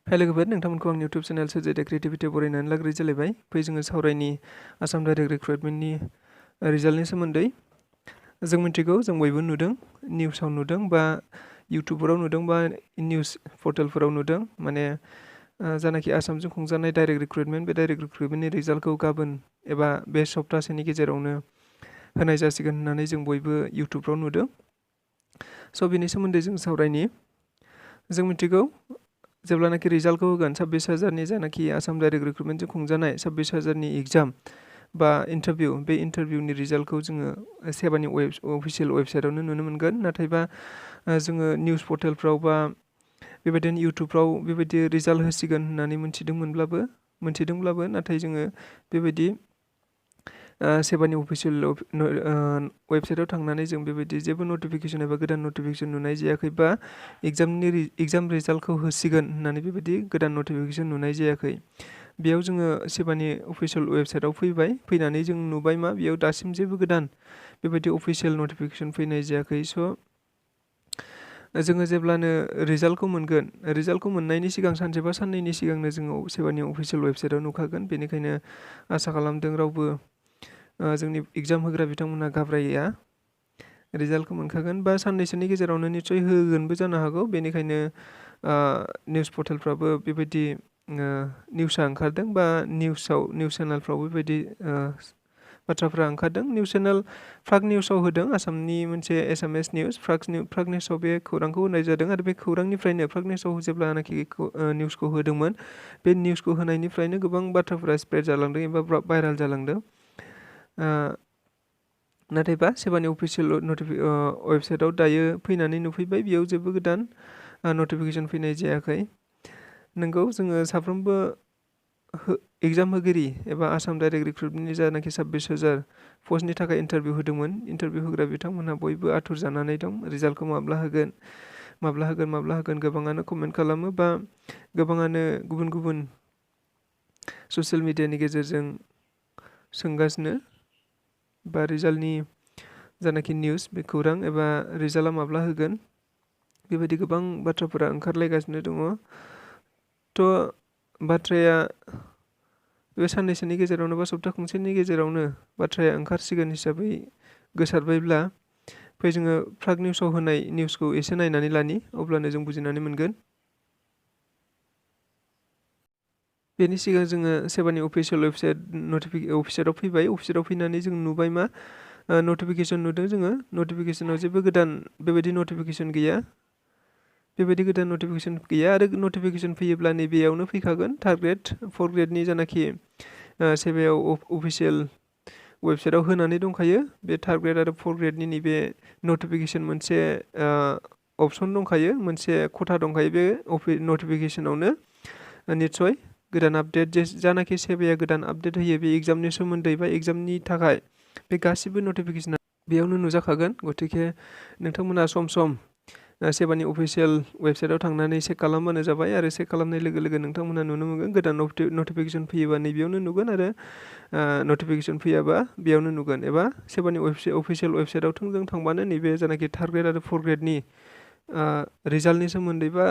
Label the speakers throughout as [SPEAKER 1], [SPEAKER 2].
[SPEAKER 1] Hello लोगोफोर नोंथांमोनखौ आंनि YouTube channel सोरजिदे क्रिएटिभिटियाव बरायनानै लाग्रोनाय जालायबाय फै जोङो सावरायनि आसाम डाइरेक्ट रिक्रुटमेन्टनि रिजाल्टनि सोमोन्दै जों मिथिगौ जों बयबो नुदों निउसाव नुदों बा इउटुबफोराव नुदों बा निउस पर्टेलफोराव नुदों माने जानाखि आसामजों खुंजानाय डाइरेक्ट रिक्रुटमेन्ट बे डाइरेक्ट रिक्रुटमेन्टनि रिजाल्टखौ गाबोन एबा बे सप्तासेनि गेजेरावनो होनाय जासिगोन होननानै जों बयबो इउटुबफ्राव नुदों स' बिनि सोमोन्दै जों सावरायनि जों मिथिगौ जेब्लानाखि रिजाल्टखौ होगोन 26,000नि जानाखि आसाम डाइरेक्ट रिक्रुटमेन्टजों खुंजानाय 26,000नि एग्जाम बा इन्टारभिउ बे इन्टारभिउनि रिजाल्टखौ जोङो सेबानि अफिसियेल वेबसाइटआवनो नुनो मोनगोन नाथायबा जोङो निउस पर्टेलफ्राव बा बेबायदिनो इउटुबफ्राव बेबायदि रिजाल्ट होसिगोन होननानै मोनथिदोंब्लाबो नाथाय जोङो बेबायदि सेबानि अफिसियेल वेबसाइटआव थांनानै जों बेबायदि जेबो नटिफिकेसन एबा गोदान नटिफिकेसन नुनाय जायाखै बा एग्जाम रिजाल्टखौ होसिगोन होननानै बेबायदि गोदान नटिफिकेसन नुनाय जायाखै बेयाव जोङो सेबानि अफिसियेल वेबसाइटआव फैनानै जों नुबाय मा बेयाव दासिम जेबो गोदान बेबायदि अफिसियेल नटिफिकेसन फैनाय जायाखै स' जोङो जेब्लानो रिजाल्टखौ मोनगोन रिजाल्टखौ मोननायनि सिगां सानसे बा साननैनि सिगांनो जोङो सेबानि अफिसियेल वेबसाइटआव नुखागोन बेनिखायनो आसा खालामदों रावबो जोंनि एग्जाम होग्रा बिथांमोनहा घाबराया रिजाल्टखौ मोनखागोन बा साननैसोनि गेजेरावनो निस्सय होगोनबो जानो हागौ बेनिखायनो निउस पर्टेलफ्राबो बेबायदि निउसआ ओंखारदों बा निउस चेनेलफ्राव बेबायदि बाथ्राफ्रा ओंखारदों निउस चेनेल प्राग निउसाव होदों आसामनि मोनसे एसामिस निउस प्राग निउसाव बे खौरांखौ होनाय जादों आरो बे खौरांनिफ्रायनो प्राग निउसाव जेब्लानाखि निउसखौ होदोंमोन बे निउसखौ होनायनिफ्रायनो गोबां बाथ्राफोरा स्प्रेड जालांदों एबा भाइराल जालांदों नाथायबा सेबानि अफिसियेल वेबसाइटआव दायो फैनानै नुफैबाय बेयाव जेबो गोदान नटिफिकेसन फैनाय जायाखै नोंगौ जोङो साफ्रोमबो एग्जाम होगिरि एबा आसाम डाइरेक्ट रिक्रुटमेन्टनि जानाखि 26,000 पस्टनि थाखाय इन्टारभिउ होदोंमोन इन्टारभिउ होग्रा बिथांमोनहा बयबो आथुर जानानै दं रिजाल्टखौ माब्ला होगोन गोबाङानो कमेन्ट खालामो बा गोबाङानो गुबुन ससियेल मिडियानि गेजेरजों सोंगासिनो बा रिजाल्टनि जानाखि निउस बे खौरां एबा रिजाल्टआ माब्ला होगोन बेबायदि गोबां बाथ्राफोरा ओंखारलायगासिनो दङ थ' बाथ्राया बे साननैसोनि गेजेरावनो बा सप्ता खनसेनि गेजेरावनो बाथ्राया ओंखारसिगोन हिसाबै गोसारबायब्ला फै जोङो प्राग निउसाव होनाय निउसखौ एसे नायनानै लानि अब्लानो जों बुजिनानै मोनगोन बेनि सिगां जोङो सेबानि अफिसियेल वेबसाइटआव फैबाय अफिसाव फैनानै जों नुबाय मा नटिफिकेसन नुदों जोङो नटिफिकेसनाव जेबो गोदान बेबायदि नटिफिकेसन गैया आरो नटिफिकेसन फैयोब्ला नैबेयावनो फैखागोन थार्ड ग्रेड फर्थ ग्रेडनि जानाखि सेबायाव अफिसियेल वेबसाइटआव होनानै दंखायो बे थार्ड ग्रेड आरो फर्थ ग्रेडनि नैबे नटिफिकेसन मोनसे अपसन दंखायो मोनसे खथा दंखायो बे नटिफिकेसनावनो निस्सय गोदान आपडेट जानाखि सेबाया गोदान आपडेट होयो बे एग्जामनि सोमोन्दै बा एग्जामनि थाखाय बे गासिबो नटिफिकेसना बेयावनो नुजाखागोन गतिके नोंथांमोना सम सेबानि अफिसियेल वेबसाइटआव थांनानै चेक खालामबानो जाबाय आरो चेक खालामनाय लोगो लोगो नोंथांमोना नुनो मोनगोन गोदान नटिफिकेसन फैयोबा नैबेयावनो नुगोन आरो नटिफिकेसन फैयाबा बेयावनो नुगोन एबा सेबानि अफिसियेल वेबसाइटआव थोंजों थांबानो नैबे जानाखि थार्ड ग्रेड आरो फर्थ ग्रेडनि रिजाल्टनि सोमोन्दै बा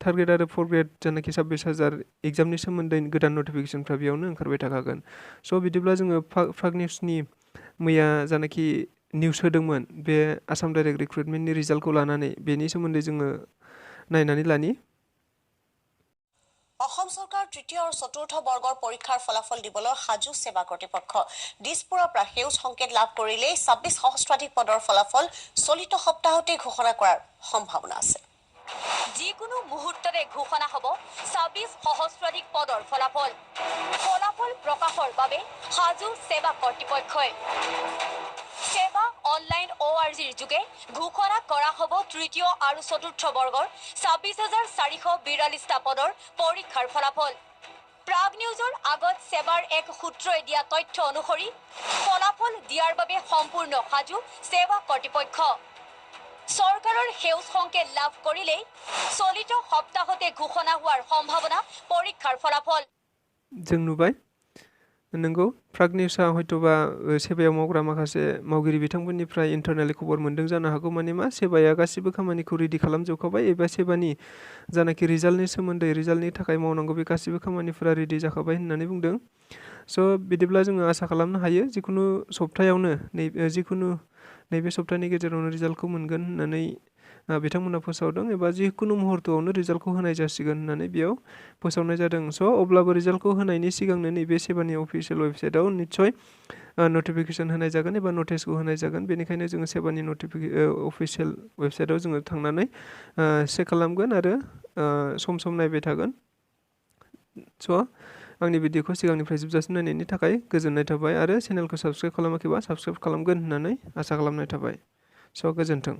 [SPEAKER 1] थार्ड ग्रेड आरो फर्थ ग्रेड जानाखि 26,000 एग्जामनि सोमोन्दै गोदान नटिफिकेसनफ्रा बेयावनो ओंखारबाय थाखागोन स' बिदिब्ला जोङो प्राग निउसनि मैया जानाखि निउस होदोंमोन बे आसाम डाइरेक्ट रिक्रुटमेन्टनि रिजाल्टखौ लानानै बेनि सोमोन्दै जोङो नायनानै लानि
[SPEAKER 2] অসম চৰকাৰ তৃতীয় আৰু চতুৰ্থ বৰ্গৰ পৰীক্ষাৰ ফলাফল দিবলৈ সাজু সেৱা কৰ্তৃপক্ষ দিছপুৰৰ পৰা সেউজ সংকেত লাভ কৰিলেই 26 সহস্ৰাধিক পদৰ ফলাফল চলিত সপ্তাহতে ঘোষণা কৰাৰ সম্ভাৱনা আছে যিকোনো মুহূৰ্ততে ঘোষণা হ'ব 26 সহস্ৰাধিক পদৰ ফলাফল প্ৰকাশৰ বাবে সাজু সেৱা কৰ্তৃপক্ষই সেৱা অনলাইন ORGৰ যোগে ঘোষণা কৰা হ'ব তৃতীয় আৰু চতুৰ্থ বৰ্গৰ 26,442টা পদৰ পৰীক্ষাৰ ফলাফল প্ৰাগ নিউজৰ আগত সেৱাৰ এক সূত্ৰই দিয়া তথ্য অনুসৰি ফলাফল দিয়াৰ বাবে সম্পূৰ্ণ সাজু সেৱা কৰ্তৃপক্ষ চৰকাৰৰ সেউজ সংকেত লাভ কৰিলেই চলিত সপ্তাহতে ঘোষণা হোৱাৰ সম্ভাৱনা পৰীক্ষাৰ ফলাফল
[SPEAKER 1] जों नुबाय नंगौ प्राग निउसआ हयथ'बा सेबायाव मावग्रा माखासे मावगिरि बिथांमोननिफ्राय इन्टारनेलि खबर मोन्दों जानो हागौ। माने मा सेबाया गासिबो खामानिखौ रेडि खालामजोबखाबाय एबा सेबानि जानाखि रिजाल्टनि सोमोन्दै रिजाल्टनि थाखाय मावनांगौ बे गासिबो खामानिफोरा रेडि जाखाबाय होननानै बुंदों। स' बिदिब्ला जोङो आसा खालामनो हायो जिखुनु सप्तायावनो जिखुनु नैबे सप्तानि गेजेरावनो रिजाल्टखौ मोनगोन होननानै बिथांमोना फोसावदों एबा जिखुनु मुहुर्तआवनो रिजाल्टखौ होनाय जासिगोन होननानै बेयाव फोसावनाय जादों। स' अब्लाबो रिजाल्टखौ होनायनि सिगांनो नैबे सेबानि अफिसियेल वेबसाइटआव निस्सय नटिफिकेसन होनाय जागोन एबा नटिसखौ होनाय जागोन। बेनिखायनो जोङो सेबानि अफिसियेल वेबसाइटआव जोङो थांनानै चेक खालामगोन आरो सम सम नायबाय थागोन। स' आंनि भिडिअखौ सिगांनिफ्राय जोबजासिम नायनायनि थाखाय गोजोननाय थाबाय आरो चेनेलखौ साबस्क्राइब खालामाखैबा साबस्क्राइब खालामगोन होननानै आसा खालामनाय थाबाय। स' गोजोन्थों।